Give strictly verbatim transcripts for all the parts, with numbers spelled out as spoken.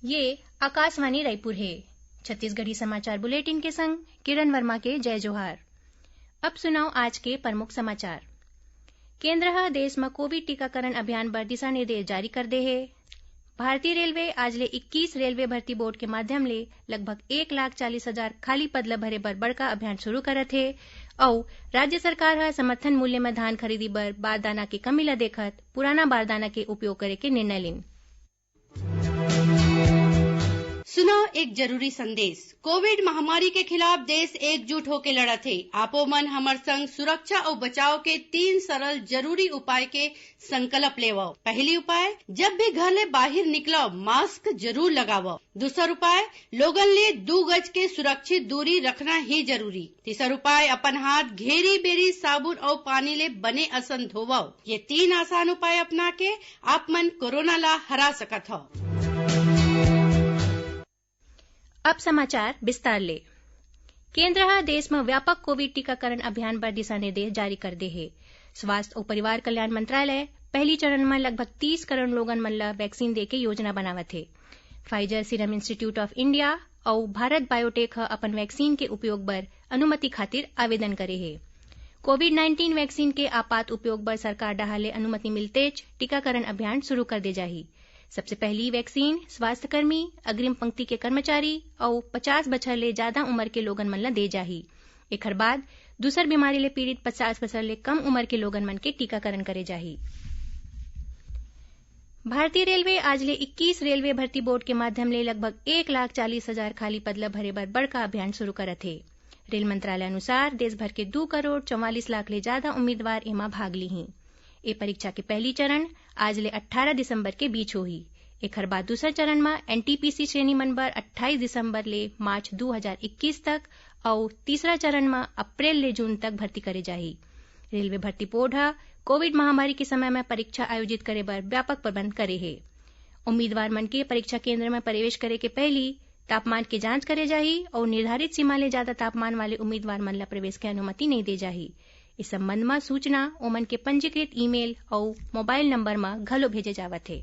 ये आकाशवाणी रायपुर हे। छत्तीसगढ़ी समाचार बुलेटिन के संग किरण वर्मा के जय जोहार। अब सुनव आज के प्रमुख समाचार। केंद्र ह देश म कोविड टीकाकरण अभियान बर दिशा निर्देश जारी कर दे हे। भारतीय रेलवे आज ले इक्कीस रेलवे भर्ती बोर्ड के माध्यम ले लगभग एक लाख चालीस हजार खाली पद ल भरे बर बड़का अभियान शुरू करत हे। अउ राज्य सरकार ह समर्थन मूल्य म धान खरीदी बर बारदाना के कमी ल देखत पुराना बारदाना के उपयोग करे के निर्णय लिन। सुनव एक जरूरी संदेश। कोविड महामारी के खिलाफ देश एकजुट होके लड़त हे। आपो मन हमर संग सुरक्षा अउ बचाव के तीन सरल जरूरी उपाय के संकल्प लेवव। पहली उपाय, जब भी घर ले बाहिर निकलव, मास्क जरूर लगावव। दूसर उपाय, लोगन ले दू गज के सुरक्षित दूरी रखना ही जरूरी। तीसर उपाय, अपन हाथ घेरी बेरी साबुन अउ पानी ले बने असन धोवव। ये तीन आसान उपाय अपना के आप मन कोरोना ला हरा सकत हव। अब समाचार विस्तार ले। केंद्र ह देश म व्यापक कोविड टीकाकरण अभियान बर दिशा निर्देश जारी कर दे हे। स्वास्थ्य अउ परिवार कल्याण मंत्रालय पहली चरण म लगभग तीस करोड़ लोगन मन ल वैक्सीन दे के योजना बनावत हे। Pfizer Serum Institute of India अउ भारत बायोटेक ह अपन वैक्सीन के उपयोग बर अनुमति खातिर आवेदन करे हे। कोविड नाइन्टीन वैक्सीन के आपात उपयोग बर सरकार डहार ले अनुमति मिलतेच टीकाकरण अभियान शुरू कर दे जाही। सबसे पहली वैक्सीन स्वास्थ्यकर्मी, अग्रिम पंक्ति के कर्मचारी अउ पचास बछर ले जादा उमर के लोगन मन ल दे जाही। एखर बाद दूसर बीमारी ले पीड़ित पचास बछर ले कम उमर के लोगन मन के टीकाकरण करे जाही। भारतीय रेलवे आज ले इक्कीस रेलवे भर्ती बोर्ड के माध्यम ले लगभग एक लाख चालीस हजार खाली पद ल भरे बर बड़का अभियान शुरू करत हे। रेल मंत्रालय अनुसार देश भर के दू करोड़ चौवालीस लाख ले जादा उम्मीदवार एमा भाग लीहीं। ए परीक्षा के पहली चरण आज ले अट्ठारह दिसंबर के बीच होही। एखर बाद दूसर चरण म एनटीपीसी श्रेणी मन बर अट्ठाईस दिसंबर ले मार्च दू हजार इक्कीस तक अउ तीसरा चरण म अप्रैल ले जून तक भर्ती करे जाही। रेलवे भर्ती बोर्ड ह कोविड महामारी के समय म परीक्षा आयोजित करे बर व्यापक प्रबंध करे हे। उम्मीदवार मन के परीक्षा केंद्र म प्रवेश करे के पहिली तापमान के जांच करे जाही अउ निर्धारित सीमा ले जादा तापमान वाले उम्मीदवार मन ल प्रवेश के अनुमति नइ दे जाही। इस संबंध म सूचना ओमन के पंजीकृत ईमेल अउ मोबाइल नंबर म घलो भेजे जावत हे।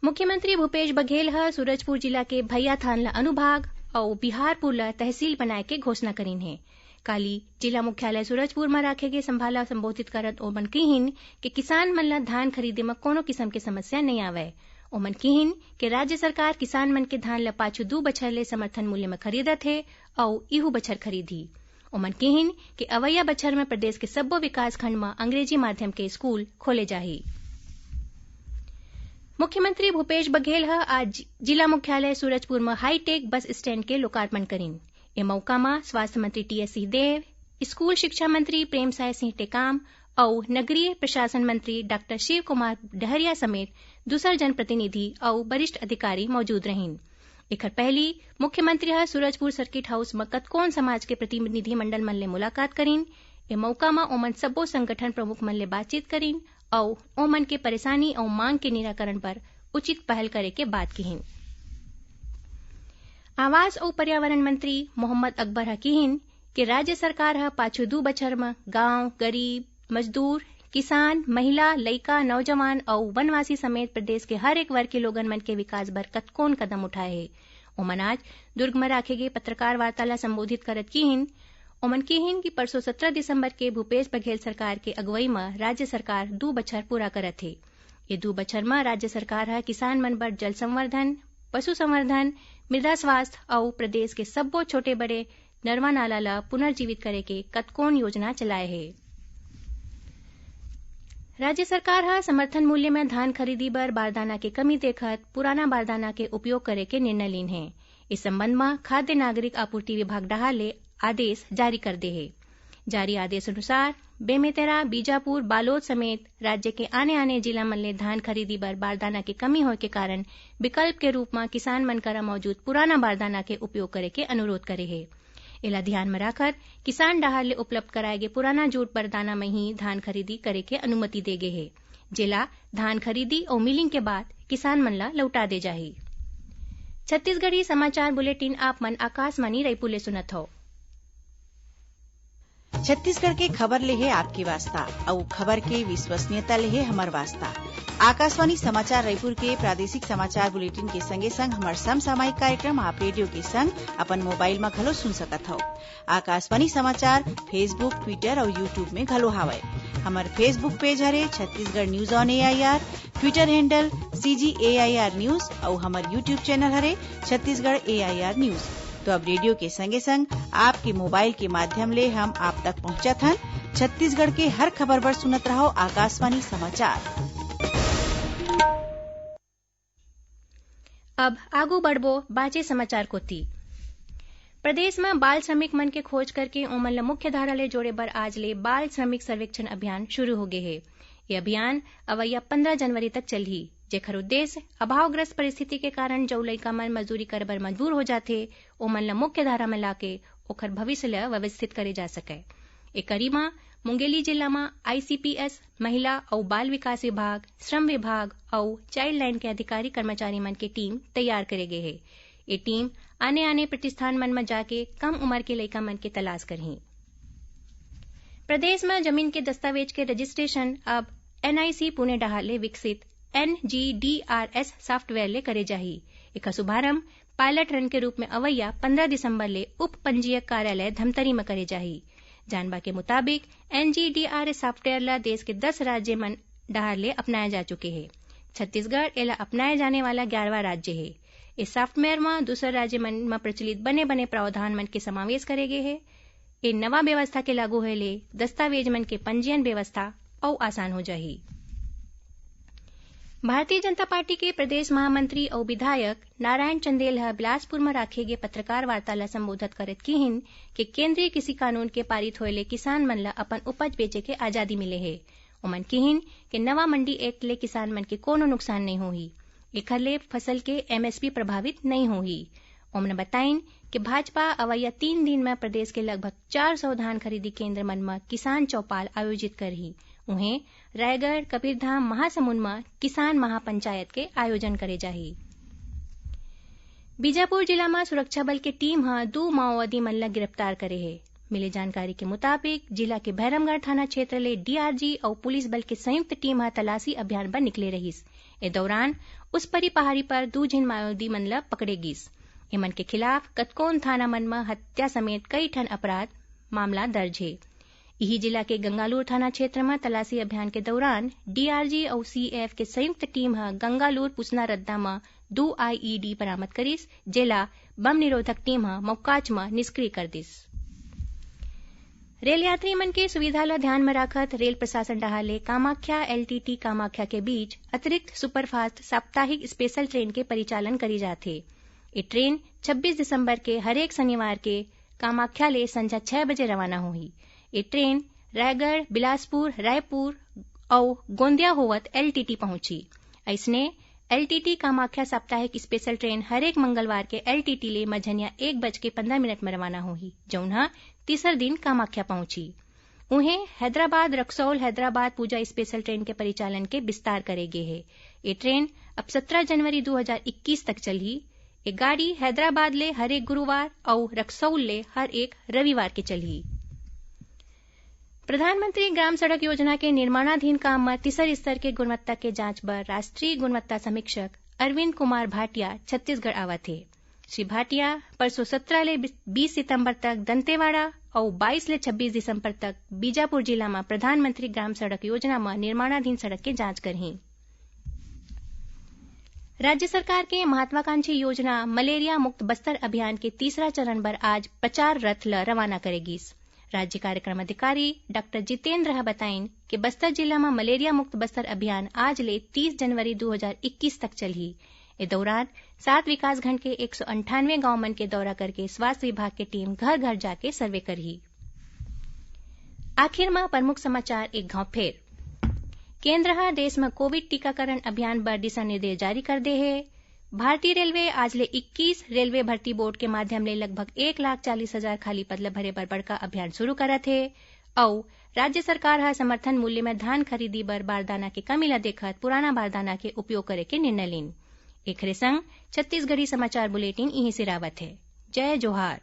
मुख्यमंत्री भूपेश बघेल ह सूरजपुर जिला के भैयाथान ल अनुभाग अउ बिहारपुर ल तहसील बनाए के घोषणा करिन हे। काली जिला मुख्यालय सूरजपुर म राखे गे सभा ल संबोधित करत ओमन किहिन कि किसान मन ल धान खरीदे म कोनो किसम के समस्या नइ आवय। ओमन किहिन कि राज्य सरकार किसान मन के धान ल पाछू दू बछर ले समर्थन मूल्य म खरीदत हे अउ इहू बछर खरीदही। ओमन किहिन कि अवइया बछर म प्रदेश के सब्बो विकासखंड म अंग्रेजी माध्यम के स्कूल खोले जाही। मुख्यमंत्री भूपेश बघेल ह आज जिला मुख्यालय सूरजपुर म हाईटेक बस स्टैंड के लोकार्पण करिन। ए मउका म स्वास्थ्य मंत्री टीएस सिंहदेव, स्कूल शिक्षा मंत्री प्रेमसाय सिंह टेकाम अउ नगरीय प्रशासन मंत्री डॉक्टर शिव कुमार डहरिया समेत दूसर जनप्रतिनिधि अउ वरिष्ठ अधिकारी मौजूद रहिन। एखर पहिली मुख्यमंत्री ह सूरजपुर सर्किट हाउस म कतकोन समाज के प्रतिनिधि मंडल मन ले मुलाकात करिन। ए मउका म ओमन सब्बो संगठन प्रमुख मन ले बातचीत करिन अउ ओमन के परेशानी अउ मांग के निराकरण बर उचित पहल करे के बात किहिन। आवास अउ पर्यावरण मंत्री मोहम्मद अकबर ह किहिन कि राज्य सरकार ह पाछू दू बछर म गांव, गरीब, मजदूर, किसान, महिला, लइका, नौजवान अउ वनवासी समेत प्रदेश के हर एक वर्ग के लोगन मन के विकास बर कतकोन कदम उठाए हे। ओमन आज दुर्ग म राखे गे पत्रकार वार्ता ल संबोधित करत किहिन, ओमन किहिन कि परसों सत्रह दिसंबर के भूपेश बघेल सरकार के अगुवई म राज्य सरकार दू बछर पूरा करत हे। ये दू बछर म राज्य सरकार ह किसान मन बर जल संवर्धन, पशु संवर्धन, मृदा स्वास्थ्य अउ प्रदेश के सब्बो छोटे बड़े नरवा नाला ल पुनर्जीवित करे के कतकोन योजना चलाए हे। राज्य सरकार ह समर्थन मूल्य म धान खरीदी बर बारदाना के कमी देखत पुराना बारदाना के उपयोग करे के निर्णय लीन हे। इस संबंध म खाद्य नागरिक आपूर्ति विभाग डहार ले आदेश जारी कर दे हे। जारी आदेश अनुसार बेमेतरा, बीजापुर, बालोद समेत राज्य के आने-आने जिला मन ले धान खरीदी बर बारदाना के कमी होए के कारण विकल्प के रूप म किसान मन करा मौजूद पुराना बारदाना के उपयोग करे के अनुरोध करे हे। एला ध्यान म राखत किसान डहार ले उपलब्ध कराए गे पुराना जूट बारदाना म ही धान खरीदी करे के अनुमति दे गे हे, जेला धान खरीदी अउ मिलिंग के बाद किसान मन ल लौटा दे जाही। छत्तीसगढ़ी समाचार बुलेटिन आप मन आकाशवाणी रायपुर ले सुनत हव। छत्तीसगढ़ के खबर ले हे आपके वास्ता, अउ खबर के विश्वसनीयता ले हे हमर वास्ता। आकाशवाणी समाचार रायपुर के प्रादेशिक समाचार बुलेटिन के संगे संग हमर समसामयिक कार्यक्रम आप रेडियो के संग अपन मोबाइल म घलो सुन सकत हव। आकाशवाणी समाचार Facebook, Twitter अउ YouTube में घलो हावय। हमर Facebook पेज हरे Chhattisgarh news on AIR, Twitter handle CG AIR news अउ हमर YouTube चैनल हरे छत्तीसगढ़ एआईआर न्यूज। तो अब रेडियो के संगे संग आपके मोबाइल के माध्यम ले हम आप तक पहुंचत हन। छत्तीसगढ़ के हर खबर बर सुनत रहव आकाशवाणी समाचार। अब आगू बढ़बो बाचे समाचार कोति। प्रदेश म बाल श्रमिक मन के खोज करके ओमन ल मुख्य धारा ले जोड़े बर आज ले बाल श्रमिक सर्वेक्षण अभियान शुरू हो गे हे। ये अभियान अवइया पंद्रह जनवरी तक चलही, जेखर उद्देश्य अभावग्रस्त परिस्थिति के कारण जऊ लइका मन मजदूरी करे बर मजबूर हो जाथे, ओमन ल मुख्य धारा म लाके ओखर भविष्य ल व्यवस्थित करे जा सकय। ए कड़ी म मुंगेली जिला म आईसीपीएस, महिला अउ बाल विकास विभाग, श्रम विभाग अउ चाइल्ड लाइन के अधिकारी कर्मचारी मन के टीम तैयार करे गे हे। ये टीम आने-आने प्रतिष्ठान मन म जाके कम उमर के लइका मन के तलाश करही। प्रदेश म जमीन के दस्तावेज के रजिस्ट्रेशन अब एनआईसी पुणे डहार ले विकसित एनजीडीआरएस सॉफ्टवेयर ले करे जाही। एखर शुभारंभ पायलट रन के रूप में अवइया पंद्रह दिसंबर ले उप पंजीयक कार्यालय धमतरी म करे जाही। जानबा के मुताबिक, एनजीडीआरएस सॉफ्टवेयर ल देश के दस राज्य मन डहार ले अपनाए जा चुके हे। छत्तीसगढ़ एला अपनाए जाने वाला ग्यारहवाँ राज्य हे। इस सॉफ्टवेयर म दूसर राज्य मन म प्रचलित बने-बने प्रावधान मन के समावेश करे गे हे। ए नवा व्यवस्था के लागू होए ले दस्तावेज मन के पंजीयन व्यवस्था अउ आसान हो जाही। भारतीय जनता पार्टी के प्रदेश महामंत्री अउ विधायक नारायण चंदेल ह बिलासपुर म राखे गे पत्रकार वार्ता ल संबोधित करत किहिन कि केंद्रीय कृषि कानून के पारित होए ले किसान मन ल अपन उपज बेचे के आजादी मिले हे। ओमन किहिन कि नवा मंडी एक्ट ले किसान मन के कोनो नुकसान नइ होही, एखर ले फसल के एमएसपी प्रभावित नइ होही। ओमन बताइन कि भाजपा अवइया तीन दिन म प्रदेश के लगभग चार सौ धान खरीदी केंद्र मन म किसान चौपाल आयोजित करही। उहें, रायगढ़, कबीरधाम, महासमुंद म किसान महापंचायत के आयोजन करे जाही। बीजापुर जिला म सुरक्षा बल के टीम ह दू माओवादी मन ल गिरफ्तार करे हे। मिले जानकारी के मुताबिक, जिला के भैरमगढ़ थाना क्षेत्र ले डीआरजी अउ पुलिस बल के संयुक्त टीम ह तलाशी अभियान बर निकले रहिस। ए दौरान उसपरी पहाड़ी पर दू झिन माओवादी मन ल पकड़े गिस। एमन के खिलाफ कतकोन थाना मन म हत्या समेत कई ठन अपराध मामला दर्ज हे। इही जिला के गंगालूर थाना क्षेत्र म तलाशी अभियान के दौरान डीआरजी अउ सीएएफ के संयुक्त टीम ह गंगालूर पुसना रद्दा म दू आईईडी बरामद करिस, जेला बम निरोधक टीम ह मौकाच म निष्क्रिय कर दिस। रेल यात्री मन के सुविधा ल ध्यान म राखत रेल प्रशासन डहार ले कामाख्या एलटीटी कामाख्या के बीच अतिरिक्त सुपरफास्ट साप्ताहिक स्पेशल ट्रेन के परिचालन करी जाथे। ये ट्रेन छब्बीस दिसंबर के हरेक शनिवार के कामाख्या ले संझा छह बजे रवाना होही। ये ट्रेन रायगढ़, बिलासपुर, रायपुर अउ गोंदिया होवत एलटीटी पहुंची। अइसने एलटीटी कामाख्या साप्ताहिक स्पेशल ट्रेन हरेक मंगलवार के एलटीटी ले मझनिया एक बज के पंद्रह मिनट म रवाना होही, जउन ह तीसर दिन कामाख्या पहुंची। उहें, हैदराबाद रक्सौल हैदराबाद पूजा स्पेशल ट्रेन के परिचालन के विस्तार करे गे हे। ये ट्रेन अब सत्रह जनवरी दू हजार इक्कीस तक चलही। ये गाड़ी हैदराबाद ले हर एक गुरुवार अउ रक्सौल ले हर एक रविवार के चलही। प्रधानमंत्री ग्राम सड़क योजना के निर्माणाधीन काम म तीसर स्तर के गुणवत्ता के जांच बर राष्ट्रीय गुणवत्ता समीक्षक अरविंद कुमार भाटिया छत्तीसगढ़ आवत हे। श्री भाटिया परसों सत्रह ले बीस सितंबर तक दंतेवाड़ा अउ बाईस ले छब्बीस दिसंबर तक बीजापुर जिला म प्रधानमंत्री ग्राम सड़क योजना म निर्माणाधीन सड़क के जांच करहीं। राज्य सरकार के महत्वाकांक्षी योजना मलेरिया मुक्त बस्तर अभियान के तीसरा चरण बर आज प्रचार रथ ल रवाना करे गिस। राज्य कार्यक्रम अधिकारी डॉक्टर जितेंद्र ह बताइन कि बस्तर जिला म मलेरिया मुक्त बस्तर अभियान आज ले तीस जनवरी दू हजार इक्कीस तक चलही। ए दौरान सात विकासखंड के एक सौ अंठानवे गांव मन के दौरा करके स्वास्थ्य विभाग के टीम घर-घर जाके सर्वे करही। आखिर म प्रमुख समाचार एक घांव फेर। केंद्र ह देश म कोविड टीकाकरण अभियान बर दिशा निर्देश जारी कर दे हे। भारतीय रेलवे आज ले इक्कीस रेलवे भर्ती बोर्ड के माध्यम ले लगभग एक लाख चालीस हजार खाली पद ल भरे बर बड़का अभियान शुरू करत हे। अउ राज्य सरकार ह समर्थन मूल्य म धान खरीदी बर बारदाना के कमी ल देखत पुराना बारदाना के उपयोग करे के निर्णय लीन। एखरे संग छत्तीसगढ़ी समाचार बुलेटिन इहीं सिरावत हे। जय जोहार।